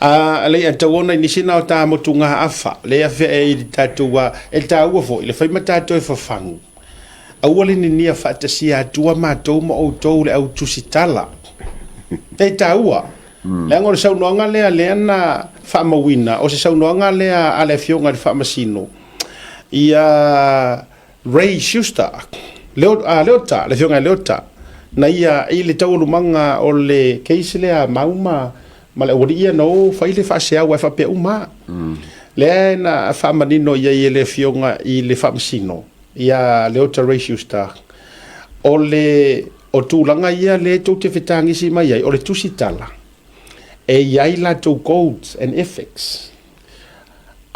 A lei a tau ona i nisi na o ta motugaafa le afea e i le tatou a e taua foi le fai ma tatou e fafagu. Aua le ninia faatasia atua matou ma outou le au tusitala. E taua. Leaga o le saunoaga lea lea na faamauina, o se saunoaga lea a le Afioga i le Faamasino ia Ray Schuster, Leo, a Leota, le Afioga ia Leota, na ia i le taualumaga o le case lea a Mau ma ma le aualii ia na o fai le faaseau ae faapea uma lava. Lea na faamanino i ai e le Afioga i le Faamasino ia Leota Ray Schuster, o le o tulaga ia lea tou te fetagisi mai ai, o le tusitala, e i ai latou codes and ethics,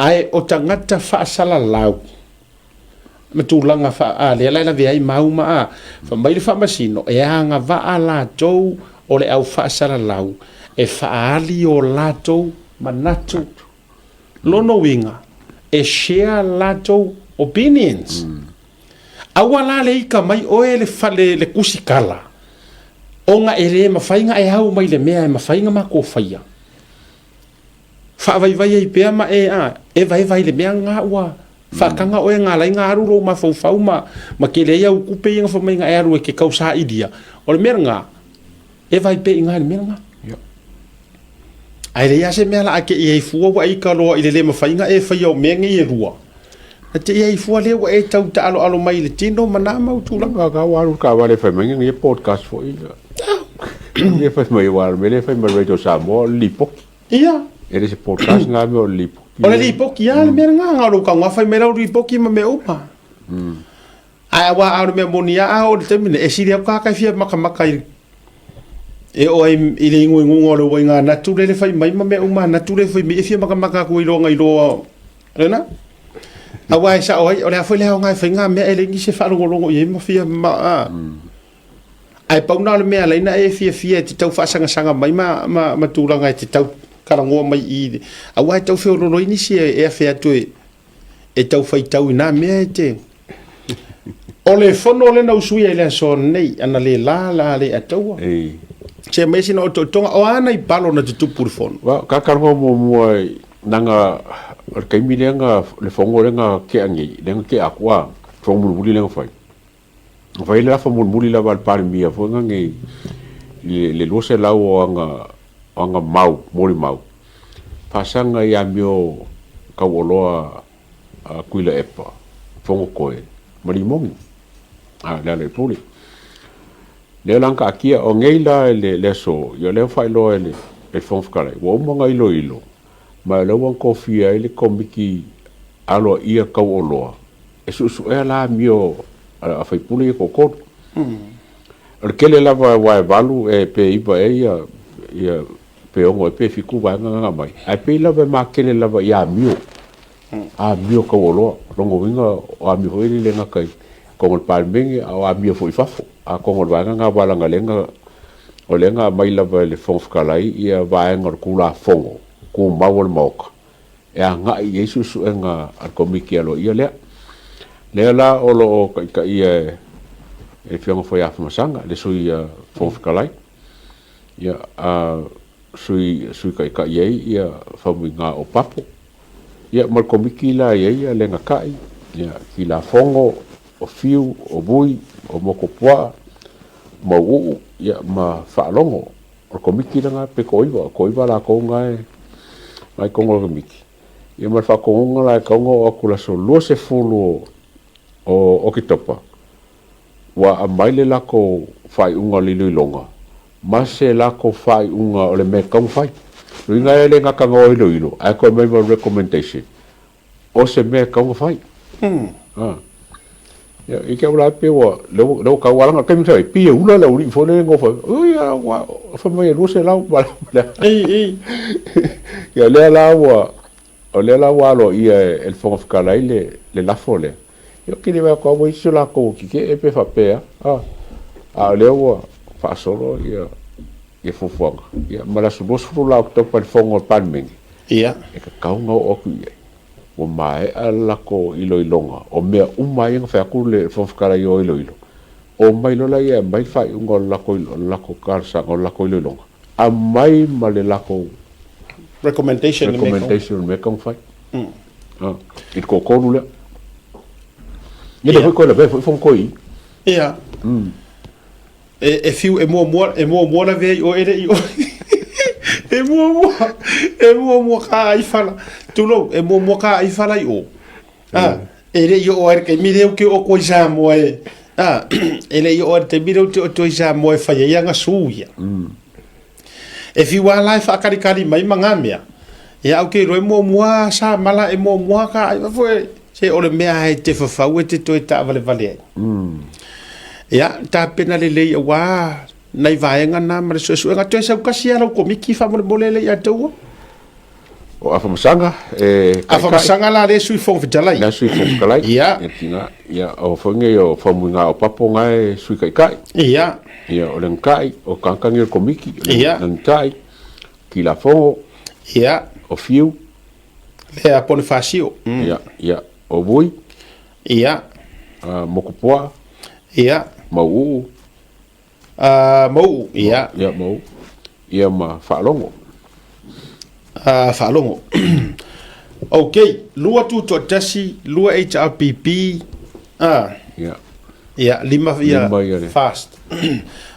ae o tagata faasalalau ma tulaga faa, a, lea la e lavea ai mau ma a, fai mai le Faamasino, e agavaa latou o le au faasalalau e faaali o latou manatu. Lona uiga, e share latou opinions. Aua la le ika mai oe le fale le kusikala, ona e le mafai na e au mai le mea e mafai na matou faia. Faavaivai ai pea ma e a, evaeva ai le mea na ua faataga oe na alai na alu lou mafaufau ma ma tele ai au tupe ia na fai mai na e alu e te tausailia. O le mea lena, e vaai pea i ina i le mea lena. Ae leai lava se mea o le a te i ai fua ua e ita loa i le le mafai ona e faia o mea nei e lua. Na te i ai fua lea ua e tau taaloalo mai i le tino ma na mau tulaga. Ka ua alu le taavale e fai mai ia podcast foi. Ia fai mai ua alu mele fai mai Radio Samoa o le lipoti. Ia. E le se podcast nga mea o le lipoti. O le lipoti lava le mea lena, na o lou tago fai mai lau lipoti ma mea uma. Ae aua a o le mea moni a a o le taimi nei, e sili atu tagata e fia makamaka i e oo ai i le iguiguga o le uaiga natu lele fai mai ma mea uma natu le fai mai e fia makamaka atu i loga i loa lena. Aua e sao ai, o le a foi le aoga e fai ngā mea e leai nisi e faalogologo i ai ma fia ma a. Ae pau na o le mea alai na e fiafia e te tau faasagasaga mai ma, ma, ma tulaga e te tau talanoa mai i, aua e tau feololo ai nisi e, e afe atu e, e tau faitau i nā mea e te. O le fono lena u suia i le aso nei, ana le la la le ataua. Ei. Se mai sina otootoga, o ana i palo na tutupu le fono. Wa, ka karoa muamua i nanga, o le taimi lea na, le fono lea na tea nei, lea na tea atu a, fono mulimuli lea na fai. Na fai le afa mulimuli lava a le Palemia foi na nei, i le 200 o ana, o ana mau, molimau, faasaga i amio tauoloa a Tuilaepa, Fonotoe ma Limoni, a Lealailepule. Lea la na taatia, o nei la i le aso, ia lea ua faailoa e le Fofoga Fetalai, ua uma ona iloilo, ma o lea ua tofia ai le Komiti Aloaia Tauoloa e suesuea la amio a faipule ia e toatolu. O le tele lava aua e 8 e pe 9 ea ia pe 6 ea pe 7 vaega na aumai, ae pei lava e makele lava i amio, amio taualoa. O lona uiga o amio foi ia e le gata i totonu o le Palemene a o amio foi i fafo. Atonu o le vaega lena aua leaga o lea na o lea na aumai lava e le Fofoga Fetalai ia vaega o le Tulafono Tumau a le Maota e agai i ai suesuega a le Komiti Aloaia lea. Lea la o lo o taitaia e le Afioga foi ia Afamasaga, le Sui Fofoga Fetalai, ia, a Sui, Sui Taitai ai ia Faumuina o Papo, ia ma le Komiti la e i ai ia Lenatai, ia Kilafono, o Fiu, o Vui, o Motuopuaa, Mauuu, ia ma Faalogo. O le Komiti lena pe toaiva, toaiva latou na e na i totonu o le Komiti. Ia ma le faatonuga la e tatau ona oo atu i le aso 20 o Oketopa, ua aumai le latou faaiuga o le iloiloga ma se latou faaiuga o le mea e tatau ona fai. O lona uiga e le gata na o iloilo, ae toe aumai ma le recommendation o se mea e tatau ona fai. Ia, i te au la pei ua, lea ua, lea ua tau alaga, taimi sa pei e ula le aualii foi lele nofo ai, oi a ua fai mai e 200 ma le Ei, ei. Ia lea la ua, o lea la ua aloaia e le Fofoga Fetalai le, le lafo lea. Ia ou te le vaai atu lava ua i ai se latou tetee pe faapea, a, a o lea ua faasolo ia, ia fuafuaga. Ia ma le aso 20 la o Oketopa i le fono a le Palemene, Ia. e tatau ona oo atu i ai. Ua maea le latou iloiloga o mea uma ia na fai atu le Fofoga Fetalai o iloilo, omai loa laia e aumai le faaiuga o le latou talosaga o le latou iloiloga, aumai ma le latou Recommendation i mea Recommendation i mea ka mafai. I le toatolu lea. Ia lea foi koe lavea foi fono koe i. Ia. E, e fiu e muamua e muamua lavea i oe e le i oe. E muamua e muamua ka ai fala. Tulou, e muamua ka ai fala i o. Ah, e le i oo ai le taimi lea ou te oo atu ai i Samoa e, ah, e le i oo ai le taimi lea ou te oo atu ai i Samoa e fai ai ana su ia. E fiu lava la e faakalikali mai ma na mea, ia au te iloa e muamua sa mala e muamua ka ai foi se o le mea e te fafau e te toe taavalevale ai. Ia, tapena lelei auā nai vaega na ma le suesuega. Toe sau kasi lava lau komiti faamolemole le ia te ua. O Afamasaga e taitai. Afamasaga la lea Sui Fofoga Fetalai. Lea Sui Fofoga Fetalai. Ia. Ia tina, ia o foi nei o Faumuiga o Papo na e Sui Taitai. Ia. Ia o Lenatai, o tagata nei o le Komiti, o Ia. Lenatai, Tilafono. Ia. O Fiu. Lea Ponifasio. Ia, ia, o Vui. Ia. Mokupoa. Ia. Mauuu. Mauuu, ia. Ia, Mauuu. Ia ma Faalogo. Faalogo. Ok, 2 tutoatasi, 2 HRPP, Ia. Ia, lima ia, Lima ia le. Fast.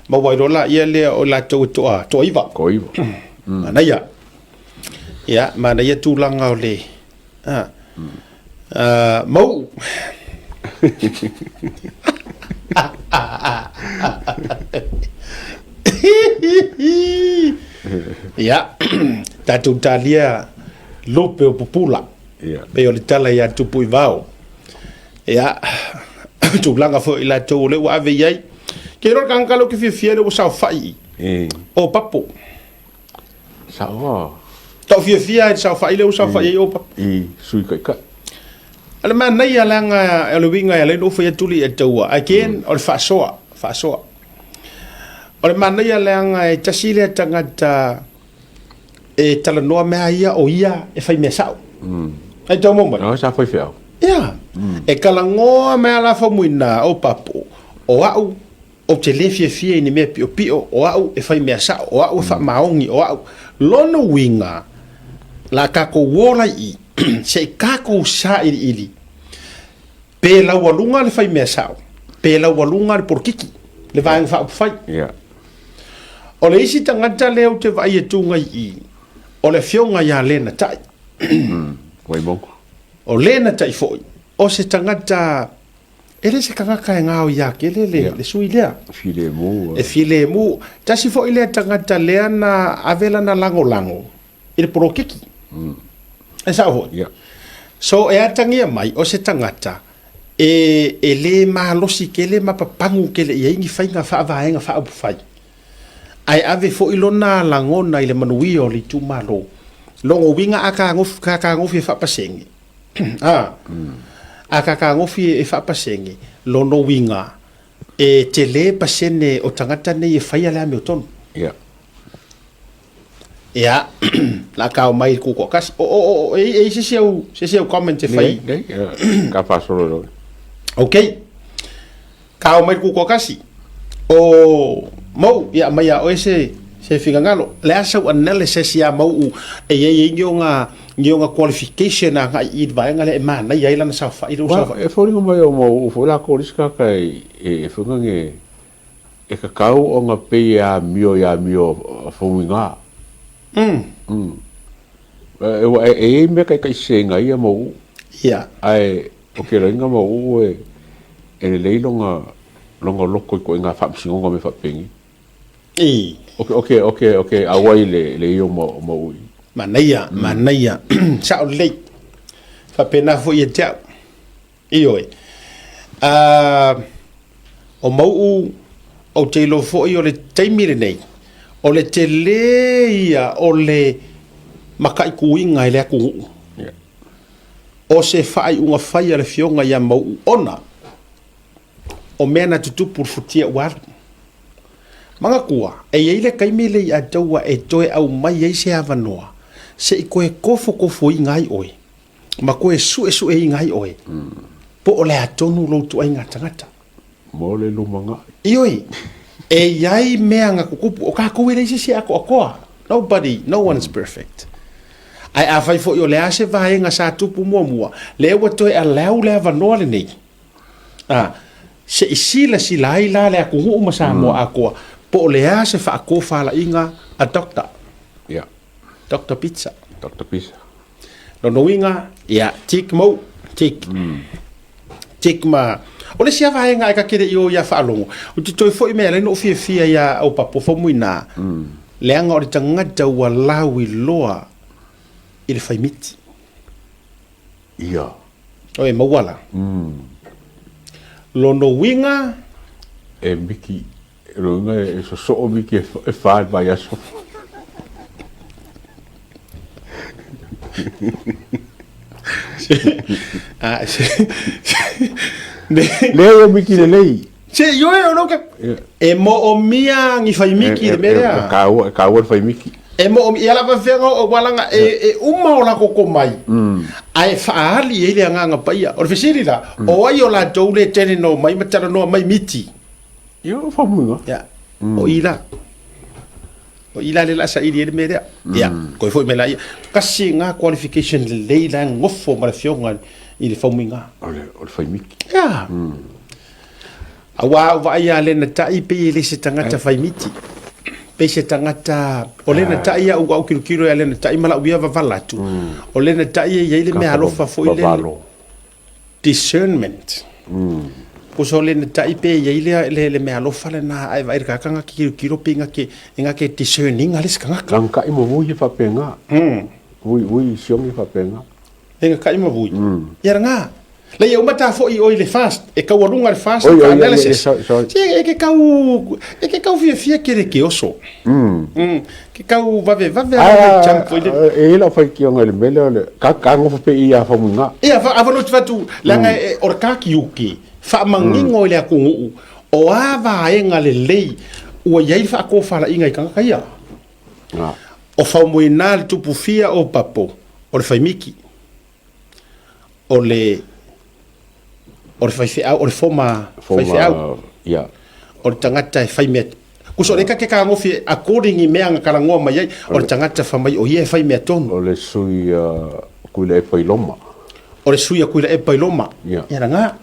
Maua ai loa laia lea o latou e toa, toaiva. Toaiva. Manaia. Ia, manaia tulaga o le, Mauuu. Ia, tatou talia lupe o pupula. Ia. Pei o le tala ia Tupuivao. Ia, tulaga foi i latou o lea ua ave i ai. Ke iloa le tagata lea ou te fiafia ai lea ua saofai i o Papo. Sao Tau fiafia ai le saofai lea ua saofai ai o Papo. I Sui Taitai. O le manaia leaga o le uiga e ala ai ona ou fai atu le taua. Again, o le faasoa, faasoa. O le manaia leaga e tasi lea tagata e talanoa mea ia o ia e fai mea sao. Ai tau mau mai. No, sa fai feau. Ia. E talanoa mea la faumuina o Papo. O au ou te le fiafia i ni mea piopio, o au e fai mea sao, o au e faamaoni, o au. Lona uiga, la tatou ola i i, se i tatou sailiili, pe laualuga le fai mea sao, pe laualuga le polokiki, le Vaega Faaupufai. O le isi tagata lea ou te vaai e tu mai i i, o le afioga ia Lena Tai. Vaimauga. O Lena Tai foi, o se tagata E le se tagata e gaoia tele le, le sui lea. Filemu. E filemu. Tasi foi lea tagata lea na ave lana lagolago i le poloketi. E sao foi? Yeah. So e atagia mai o se tagata e, e le malosi tele ma papagu tele i ai ni faiga faavaega faaupufai. Ae ave foi lona lagona i le manuia o le itumalo. Lona uiga a katagofi e faapasene, A, a katagofi e faapasene, lona uiga e tele pasene o tagata nei e faia le amiotonu. Ia. Ia, la ka omai i le tutoatasi. O, o, o, e i ai se isi au, se isi au comment e fai. Nei, nei, ka faasolo loa. Ok. Ka ao mai le tutoatasi. O Mau'u, ia aumai ia oe se se finagalo. Le a sau analysis ia Mau'u e i ai ai ni ona ni ona qualification agai i le vaega lea e manaia ai lana saofai lea ua saofai. E foliga mai o Mau'u foi lakou le isi tagata e foi nage e tatau ona pei e amio i amio a Faumuina. Ua e i ai mea taitaiseseina ai ia Mau'u. Ia. Ae O ke loiga ma uu e e lelei lona lona loko i koʻiga faamasinoga mea faapenei. I. O ke o ke o ke o ke auai le le io ma ma ui. Manaia, manaia. Sao lelei. Faapena foi ia te au. Ioe. Ah, o Mau'u, ou te iloa foi o le taimi lenei, o le tele ia o le mataituina e le atunuu. Yeah. O se faaiuga fai a le Afioga ia Mau'u ona o mea na tutupu i le futia ua alu. Manatua, e i ai le taimi lea i Ataua e toe aumai ai se avanoa se i toe tofotofoina ai oe ma toe suesueina ai oe po o le a tonu lou ituaiga tagata. Mo le lumanai. Ioe, e i ai mea na tutupu, o tatou e leai se isi e atoatoa. Nobody, no one is perfect. Ae afai foi o le a se vaega sa tupu muamua, lea ua toe allow le avanoa lenei, a, se i silasila ai la le atunuu ma Samoa atoa, po o le a se faatofalaiga a Doctor. Ia. Doctor Pizza. Doctor Pizza. Lona uiga, ia, tick mou, tick. Tick ma... O le isi lava vaega e ta te le i o ia faalogo, ou te toe foi mai ala ai na ou fiafia ia Aupapo Faumuina, leaga o le tagata ua lauiloa i le faimiti. Ia. Oi, maua la. Lona uiga... E miki Lona uiga e sosoo miki e fa i le vaiaso. Leai o miki lelei. Se ioe o ke e moomia ni faimiki i le mea lea. E taua, e taua le faimiki. E moomia, ia lava fea o walaga e uma o la koko mai. Ae faaali ai le agaga paia. O le fesili la, o ai o latou le tele no mai ma talanoa mai miti? Ia, o famuiga. Ia, o i la. O i la le la saili ai le mea lea. Ia, koe foi mai la ia. Kasi ngā qualification lelei la ngofo ma le fioga i le faumuiga. O le, o le faimiki. Ia. Aua a ou vaai ia Lena Tai pei e le se tagata faimiti. Pei se tagata, o Lena Tai a ou tilotilo ia Lena Tai ma lau ia vavala atu. O Lena Tai e i ai le mea alofa foi lele. Vavalo. Discernment. Pusa o Lena Tai pe i ai le, le, le mea alofa lena ae vaai le tagata nga ke kilokilo pe nga ke, e nga ke discerning a le isi tagata. Lagakai ma vui e faapena. Vui, vui siogi e faapena. E nga kai ma vui. Ia lena. Lei e uma ta foi oi le fast, e taualuga le fast Oi, ka oi, oi, analysis. sorry, sorry. Se e ke kau, e ke kau fiafia ke le ke oso. Ke kau vave vave a le jump foi le. E i lau faitioga i le mea lea o le, ka, ka nofo pea i ia famuiga. Ia, fa, avanoa te fatu, leaga e, o le kaki uki, faamanino i le atunuu, o a vaega lelei ua i ai le faatofalaiga i tagata ia. O Faumuina le tupu fia o Papo, o le faimiki. O le o le faifeau, o le foma faifeau. Ia. O le tagata e fai mea. Kuso le ka ke kagofi according i mea nga kalangoa mai ai, o le tagata fa mai o ia e fai mea tonu. O le sui a Tuilaepa i Loma. O le sui a Tuilaepa i Loma. Ia. Ia langa.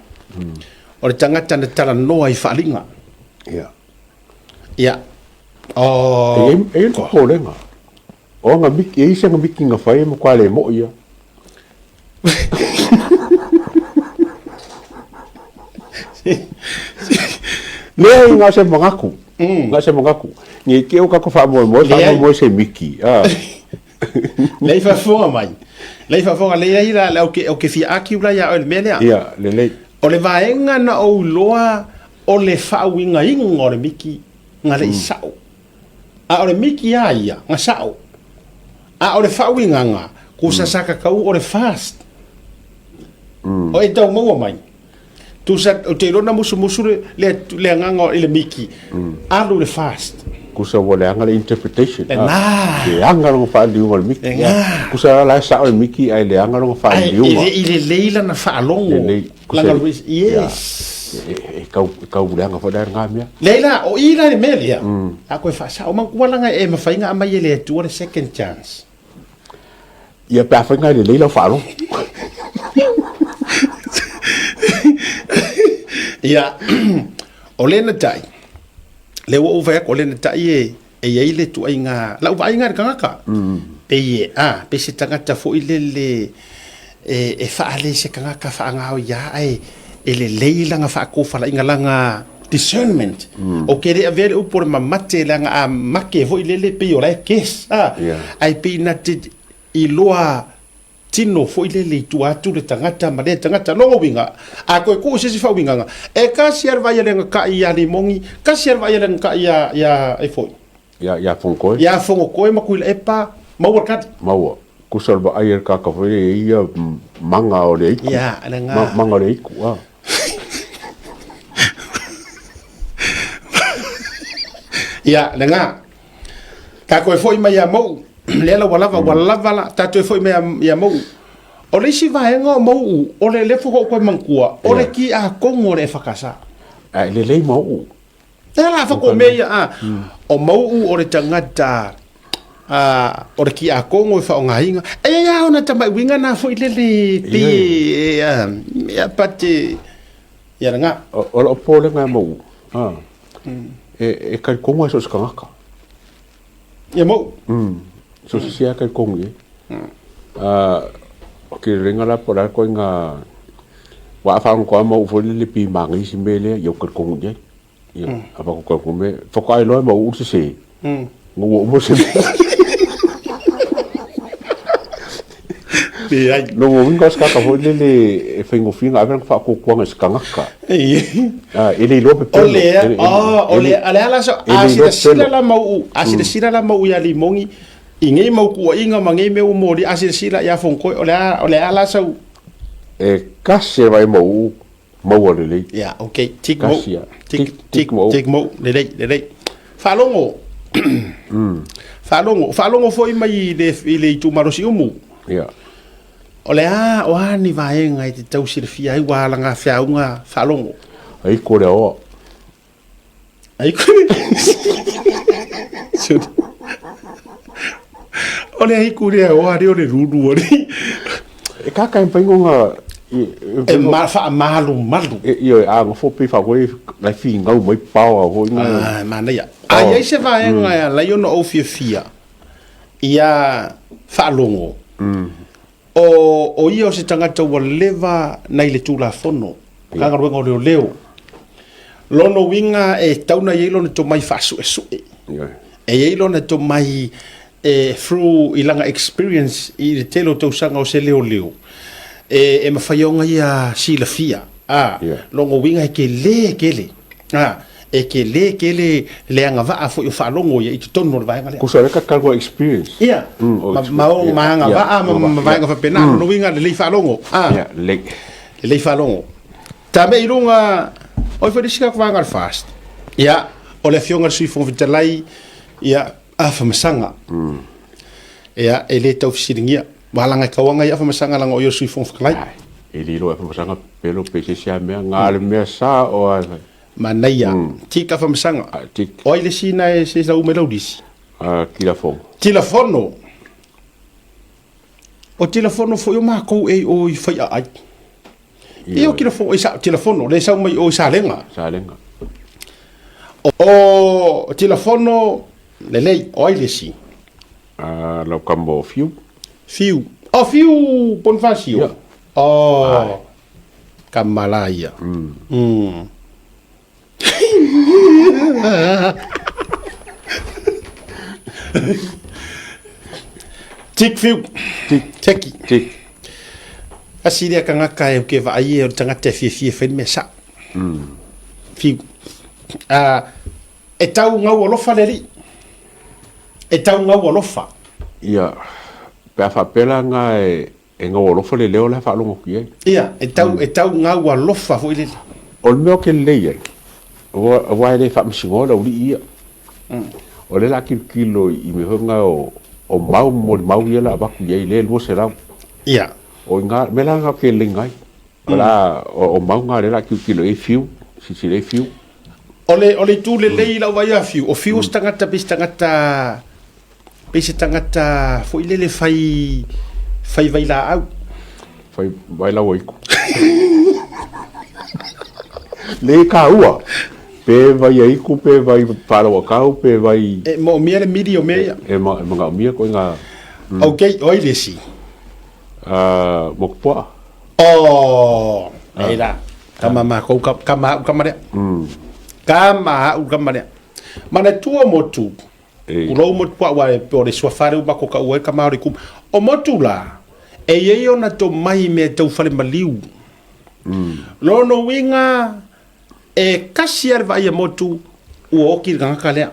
O le tagata na talanoa i faaaliga. Ia. Ia. O E i ai le popolega. O aga miki, e i ai se aga miki na fai e matua le moʻi ia. Leai, na o se manatu. Na o se manatu. Nei te i ua tatou faamoemoe, faamoemoe se miki. A. Leai faafofoga mai. Leai faafofoga, leai la, la, ou te, ou te fia argue la ia oe i le mea lea. Ia, lelei. O le vaega na ou iloa o le faauigaina o le miki na le i sao. A o le miki a ia, na sao. A o le faauigaga, kusa sa tatau o le fast. O e tau maua mai. Tusa, ou te iloa na musumusu le, le, le agaga i le miki, alu le fast. Kusa ua leaga le interpretation. Lena. Leaga lona faaliliuga o le miki. Lena. Kusa la e sao le miki ae leaga lona faaliliuga. Ae e le i lelei lana faalogo. Lelei. Lana yes. E tau, e tau leaga foi la lena mea. Leai la, o i la le mea lea, a koe faasao manatua lana e mafai ona aumai e le Atua le second chance. Ia pe afai na e lelei lau faalogo. Ia, o lena tai, lea ua ou fai atu, o lena tai e, e i ai le tuaiga, lau vaaiga i le tagata, pei e, a, pei se tagata foi lele e, e faale se tagata faagaoia ae e lelei lana faatofalaiga, lana discernment. Ou te le avea le upu o le mamate leaga a make foi lele pei o la e guess, a, ae pei na te iloa tino foi lele i tua atu le tagata ma lea tagata. Lona uiga, a toe tuu i se isi faauigaga, e kasi lava le vaai a le agakai ia Limogi, kasi lava le vaai a le agakai ia, ia, e foi. Ia, ia Fonotoe. Ia Fonotoe ma Tuilaepa, maua le kali. Maua. Kusa o le vaai a le tagata foi lele e ia maga o le aiku. Ia, le ga. Maga o le aiku, a. Ia, le ga. Ta toe foi mai ia Mou, lea la ua lava, ua lava la, ta toe foi mai ia Mou. O le isi vaega o Mou, o le lefo ko koe manatua, o le kiakono o le EFKS. Ae lelei Mou. Lea la fa ko mea ia, a. O Mou o le tagata O le kiakogo e faaaogaina. E i ai lava ona tamai uiga na foi lele pei e ia but ia lena. O lau popolega e mau, e talitonu lava i so o se tagata. Ia mau. So o se isi lava e talitonu i ai. O kilelena la po o le a le ituaiga, aua a faalogo atu lava Mauu foi lele pei e manaia si mea lea, ia ou talitonu i ai. Ia, a faatoa talitonu me, faatoa iloa e Mauu le sese, ina ua uma se mea. Leai. Lona uiga o se tagata foi lele e faigofie ona ave lana faatuatuaga i se tagata. E le iloa pepelo. O le, o le, o le a la sa, a silasila la Mauu, a silasila la Mauu ia Limogi, i nei mau tuuaiga ma nei mea ua molia, a silasila ia Fonotoe, o le a, o le a la sau. E tasi e vaai Mauu, maua lelei. Ia, ok, tick Mauu. Tasi lava. Tick, tick, tick Mauu, lelei, lelei. Faalogo, faalogo, faalogo foi mai i le, i le itumalo Siumu. Ia. O le a, o a ni vaega e te tau silafia ai ua alaga feauga faalogo? Ai ko le aoa. Ai ko O le aiku le aoa le o le lulu ali. E kaka e paingo nga e ma faamalumalu. E ioe a ngofo pe fa koe lai fingau mai pao a hoi nga. Ah, manaia. A i ai se vaega e ala ai ona ou fiafia ia faalogo. O, o ia o se tagata ua leva nai le Tulafono, Matagaluega o Leoleo. Lona uiga e tatau ona i ai lona tomai faasuesue. E i ai lona tomai e through i lana experience i le tele o tausaga o se leoleo, e, e mafai ona ia silafia. A, lona uiga e tele tele. A, e tele tele le agavaa foi o faalogo ia i totonu o le vaega lea. Tusa o lea ka experience. Ia, ma, ma, o, ma agavaa ma, ma vaega faapena. Lona uiga lelei faalogo. A, Ia, lelei. Lelei faalogo. Tame i luga, oi foi le isi vaega o le FAST. Ia, o le afioga i le Sui Fofoga Fetalai, ia, Afamasaga. Ia, e le tau fesiligia. Ua laga e tauaga ia Afamasaga leaga o ia o le Sui Fofoga Fetalai. Ai, e le iloa e Afamasaga pelo pe se isi lava mea, na o le mea sa o a fai. Manaia. Tik Afamasaga. Ah, tik. O ai le isi na e se lau mai lau lisi? Ah, Tilafono. Tilafono. O Tilafono foi o makou e i o i Faiaai. Ia o Tilafono, i sa, Tilafono, le sau mai o i Salega. Salega. O Tilafono, lelei, o ai le isi? Ah, lau kama o Fiu. Fiu. O Fiu Bonifacio. Ia. O, kama la ia. Tik Fiu. Tik. Teki. Tik. Tasi lea tagata e ke vaai e o le tagata e fiafia e fai le mea sao. Fiu. E tau gau alofa le alii. E tau gau alofa. Ia, pe a faapea la nga e, e gau alofa le leo la e faalogo atu i ai. Ia, e tau, e tau gau alofa foi lele. O le mea o ke lelei ai, aua e le faamasinoa le aualii ia. O lea o le a tilotilo i mea foi na o, o mau ma molimau ia o le a avatu i ai lea e 200. Ia. O i ina, mea la na ou te lelei ai. O le a, o mau na lea o le a tilotilo i ai Fiu, silasila i ai Fiu. O le, o le itu lelei i lau vaai ia Fiu, o Fiu o se tagata pei se tagata, pei se tagata foi lele fai, fai vailaau. Fai vailaau aiku. Le taua, pe vai aiku, pe vai faalauakau, pe vai... E moomia le mili o mea ia. E, e manaomia koe Ok, o ai le isi? Motupuaa. Oh, e la. Tama makou, kama au kama lea. Kama au kama lea. Manatua motu. Pulou Motupuaa ua e o le suafa lea ua matou taua ai kama o le itumalo. O motu la, e i ai ona tomai i mea tau fale maliu. Lona uiga, e kasi lava le vaai a motu ua oti le tagata lea.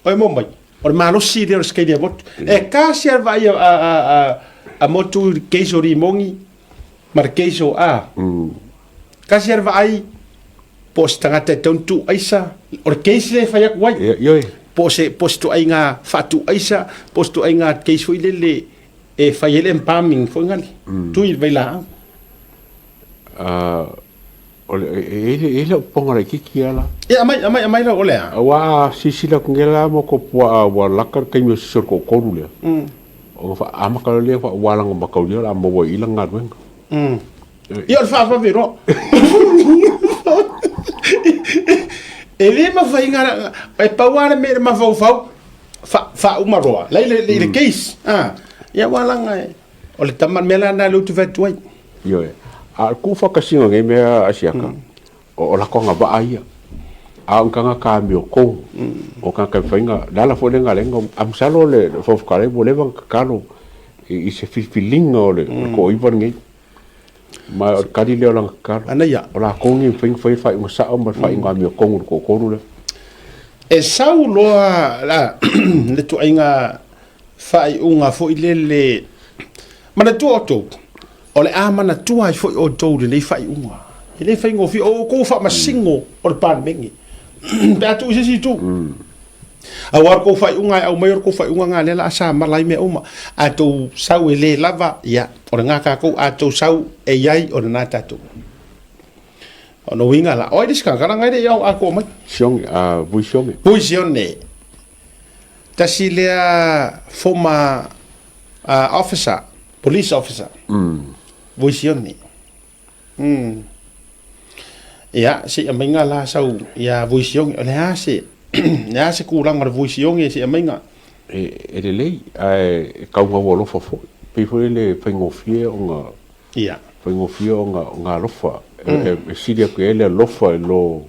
Oi mo mai, o le malosi lea o le sikeili a motu. E kasi lava le vaai a motu i le case o Limogi ma le case o a. Kasi lava le vaai po o se tagata e tatau ona tuuaisa, o le case lea e fai atu ai. Ioe. Po o se, po o se ituaiga faatuaisa, po o se ituaiga case foi lele e fai ai le embalming foi ngale, tui i le vailaau. O le, e, e, e le upoga laitiiti ia la. Ia, aumai, aumai, aumai lau, o le a? Aua a silasila atu nei la ma tou puaa ua lata le taimi o se isi o le toatolu lea, ona faa-amata loa lea faa-ua mataulia o le a maua i i lana galuega. Ia, o le faavave loa. E le mafai na, e pau lava le mea i le mafaufau, faauma loa, la i le case. Ia, ua laga e, o le tama, le mea la lena lea ou te fai atu ai. Ioe. A o le tuufaatasiga o nei mea Asiata, o latou agavaa ia. A o ni tagata amiotonu, o tagata e mafai ona... O le ala foi lea na ala ai ona... Ae masalo le Fofoga Fetalai ua leva ona tatalo i se filifiliga o le toaiva lenei. Ma o le tali lea o lana tatalo. Manaia. O latou nei e mafai ona faia le faaiuga sao ma le faaiuga amiotonu i le toatolu lea. E sau loa le ituaiga faaiuga foi lele, manatua outou, o le a manatua ai foi outou i lenei faaiuga. E le faigofie, o outou faamasino o le Palemene, pe a tuu i se isi itu. Aua o le tou faaiuga e aumai o le tou faaiuga lena lea o le a samala ai mea uma. A tou sau e le lava, ia, o lena tatou, a tou sau e i ai, o lena tatou. O lona uiga la, o ai le isi tagata leaga e le i ao atoa mai? Sione, a Vui Sione. Vui Sione. Tasi lea former officer, police officer. Vui Sione. Ia, se i aumaiga la sau ia Vui Sione. O le a se, le a se tulaga o le Vui Sione se i aumaiga? E lelei, ae e tau gau alofa foi. Pei foi lele e faigofie ona, Ia. faigofie ona alofa. E sili atu i ai le alofa i lo,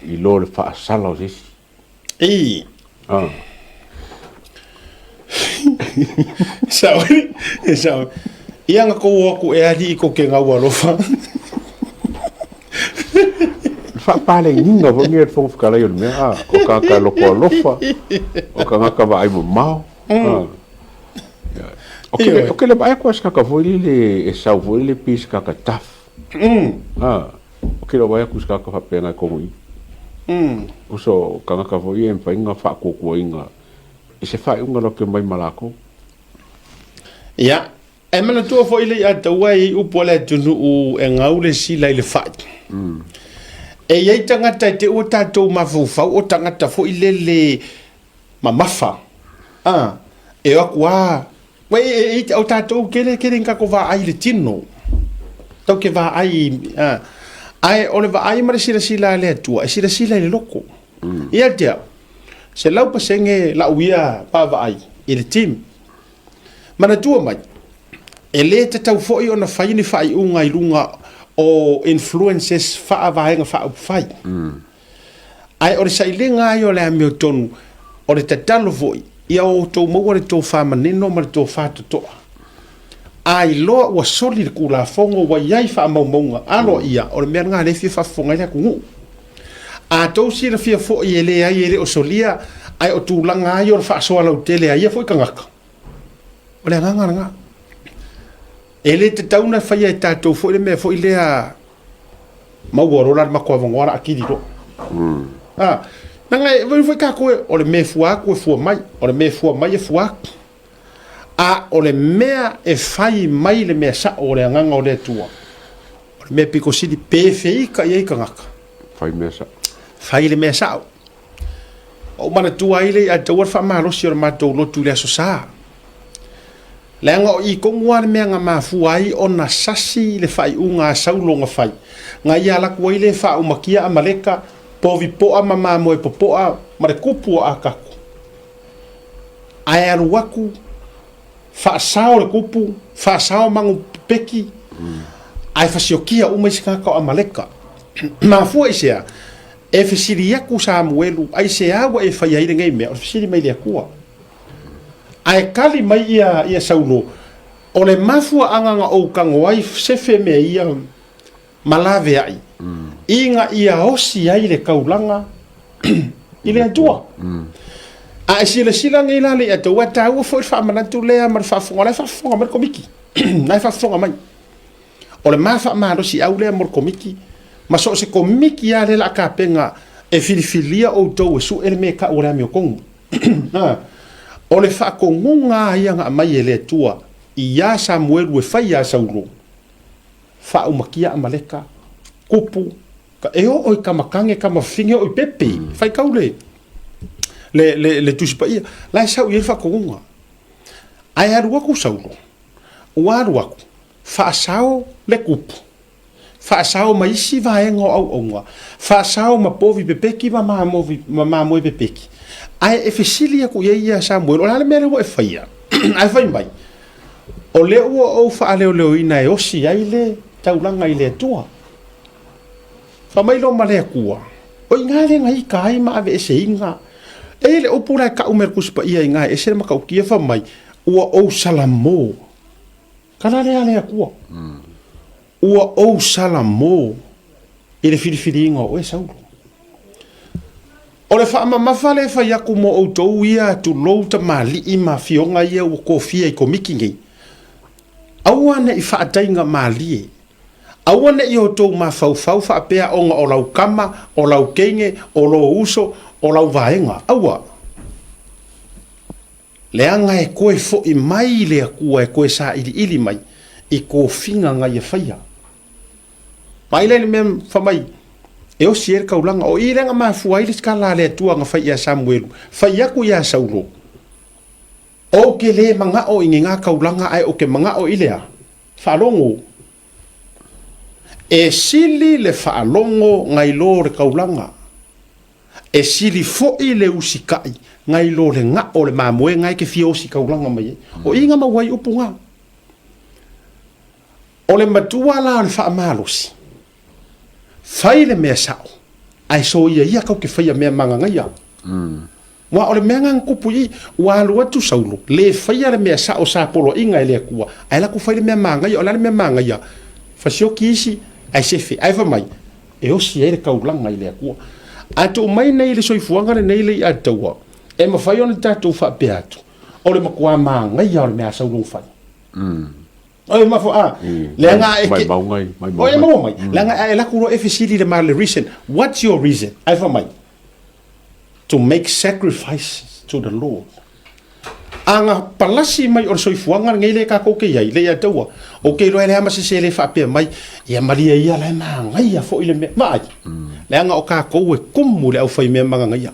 i lo le faasala o se isi. Ei. Ah. Sao, sao. Ia nga kou o atu e alii kou te gau alofa. Faapaleniga foi nei e le Fofoga Fetalai o le mea, ah, o tagata loko alofa, o tagata vaai mamao. Ah. O ke le, o ke le vaai atu a se tagata foi lele e sau foi lele pei se tagata tough. Ah. O ke le vaai atu i se tagata faapena e kogo i. Uso o tagata foi ia e mafai ona faatuatuaina i se faaiuga latou te omai ma latou. Ia, e manatua foi le Ataua e i ai upu a le atunuu e gau le sila i le fai. E i ai tagata e te i ua tatou mafaufau o tagata foi lele mamafa. A, e o atu lava, Ua e, e, o tatou kele kele ni tatou vaai i le tino. Tau ke vaai, a, ae o le vaai ma le silasila a le Atua, e silasila i le loko. Ia te au, 100% lau ia vaavaai i le team. Manatua mai, e le tatau foi ona fai ni faaiuga i luga o influences faavaega faaupufai. Ae o le sailiga lava ia o le amiotonu, o le tatalo foi, ia outou maua le tofa manino ma le tofa totoa. A iloa ua soli le Tulafono ua i ai faamaumauga aloaia, o le mea lena lea e fia faafofoga ai le atunuu. A tou silafia foi e leai e le o solia, ae o tulaga lava ia o le faasoa lautele a ia foi tagata, o le agaga lena. E le tatau ona faia e tatou foi le mea foi lea maua loa la le matou avanoa la kili loa. Ah, leaga e foi tatou e, o le mea e fua atu e fua mai, o le mea e fua mai e fua atu. A o le mea e fai mai le mea sao o le agaga o le Atua, o le mea pito sili pe feita i ai tagata. Fai mea sao. Fai le mea sao. Ou manatua ai le ia taua le faamalosi o le matou lotu i le Aso Sa. Leaga o i tonu lava le mea na mafua ai ona sasi le faaiuga a Saulo na fai, na ia alu atu ai le faaumakia Amaleka, povi poa ma mamoe popoa ma le kupu o Akaku. Ae alu atu, faasao le kupu, faasao manu pepeki, ae fasiokia uma isi tagata o Amaleka. Mafua i se a? E fesili atu Samuelu, aisea ua e faia ai lenei mea? O le fesili mai le Atua. Ae kali mai ia, ia Saulo, O le mafuaaga na ou tago ai sefe mea ia ma laveai, ina ia osi ai le taulaga i le Atua. A e silasila nei la le Atua, ua taua foi le faamanatu lea ma le faafofoga, o la e faafofoga mai le Komiti, o la e faafofoga mai. O le ma faamalosiau lea mo le Komiti, ma so o se Komiti lava lea o le a tapena e filifilia outou e sue le mea e tau o le amiotonu. O le faatonuga lava ia na aumai e le Atua iā Samuelu e fai iā Saulo, faaumakia Amaleka. Kupu, ka, e oo i kamakage, kamafafine, e oo i pepe, faitau le, le, le, le Tusi Paia, la e sau i ai le faatonuga. Ae alu atu Saulo, ua alu atu, faasao le kupu, faasao ma isi vaega o auauna, faasao ma povi pepeki ma mamoe, ma mamoe pepeki. Ae e fesili atu i ai ia Samuelu, o le a le mea lea ua e faia? Ae fai mai, o lea ua ou faaleoleoina e osi ai le taulaga i le Atua. Fai mai loa ma le Atua, o i ina lea na ita ai ma aveeseina. E i ai le upu la e tau mai e le Tusi Paia i ina e ese le matautia, fai mai, ua ou salamo. Tala lea a le Atua. Ua ou salamo i le filifiliina o oe Saulo. O le faamamafa lea e fai atu mo outou ia, tulou tamalii ma afioga ia ua tofia i komiti nei, aua ne i faataiga malie, aua ne i outou mafaufau faapea ona o lau tama, o lau teine, o lou uso, o lau vaega. Aua! Leaga e toe foi mai le Atua e toe sailiili mai i tofiga na ia faia. Vaai la i le mea fai mai e osi ai le taulaga. O i lea na mafua ai le tala a le Atua na fai ia Samuelu, fai atu ia Saulo, Ou te le manao i ni ngā taulaga ae ou te manao i le a? Faalogo. E sili le faalogo nai lo le taulaga. E sili foi le usikai nai lo le gao o le mamoe na e te fia osi taulaga mai ai. O i na maua ai upu na. O le matua la o le faamalosi, fai le mea sao, ae soia ia kau te faia mea magagaia. Aua o le mea na na tupu i i, ua alu atu Saulo, le faia le mea sao sa poloaiga e le Atua, ae latou fai le mea magaia. O le a le mea magaia? Fasioki isi, ae sefe. Ae fai mai, e osi ai le taulaga i le Atua. A tuu mai nei i le soifuaga lenei le i'a taua, e mafai ona tatou faapea atu, o le matua magaia o le mea a Saulo na fai. Oi mafo a leaga e mai maunga mai maunga. Oi maua mai. Leaga e laku loa e fesili le ma le reason. What's your reason? Ae fai mai, to make sacrifices to the Lord. A na palasi mai o le soifuaga lenei lea tatou te i ai, le ia te ua, ou te iloa e leai ma se isi e le faapea mai, ia malie ia la e magaia foi le mea. Vaai, leaga o tatou e kumu i le aufaimea magagaia.